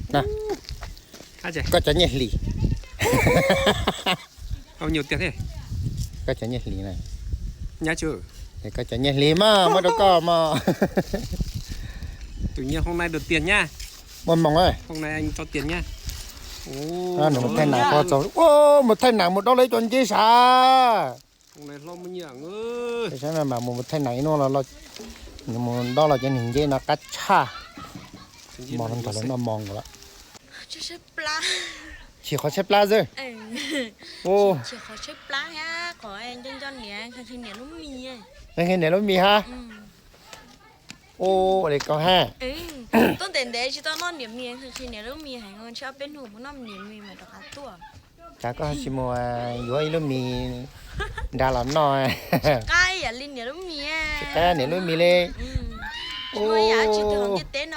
Na, koj cov nyiaj hlis. Koj cov nyiaj hlis na. Koj cov nyiaj hlis mas muab rau koj mog. Tus nyiaj hoob nai đầu tiên nha. Muaj moos. Hoob nai cho tiền nha. Nws mus thaij nas, mus thaij nas mus dob lawv cov nceb sav. Mas mus thaij nas ib hnub los, nws mus dob los cov niag nceb no qab tshaj. Mos no nrog lawv noj mov nkaus lawm. Chim qhov tshaib plab xwb. Qhov niam lub mis hab. Ua li koj hab. Tuaj ntev ntev tsis tau noj niam mis, niam lub mis heev, tshuav peb hnub mus noj niam mis mas rov qab tuaj. Cas koj tsis mus yuav ib lub mis nra los noj? Tsis qab yam li niam lub mis, tsis qab niam lub mis li. Tsis muaj ib yam tsis tau ntiaj teb no.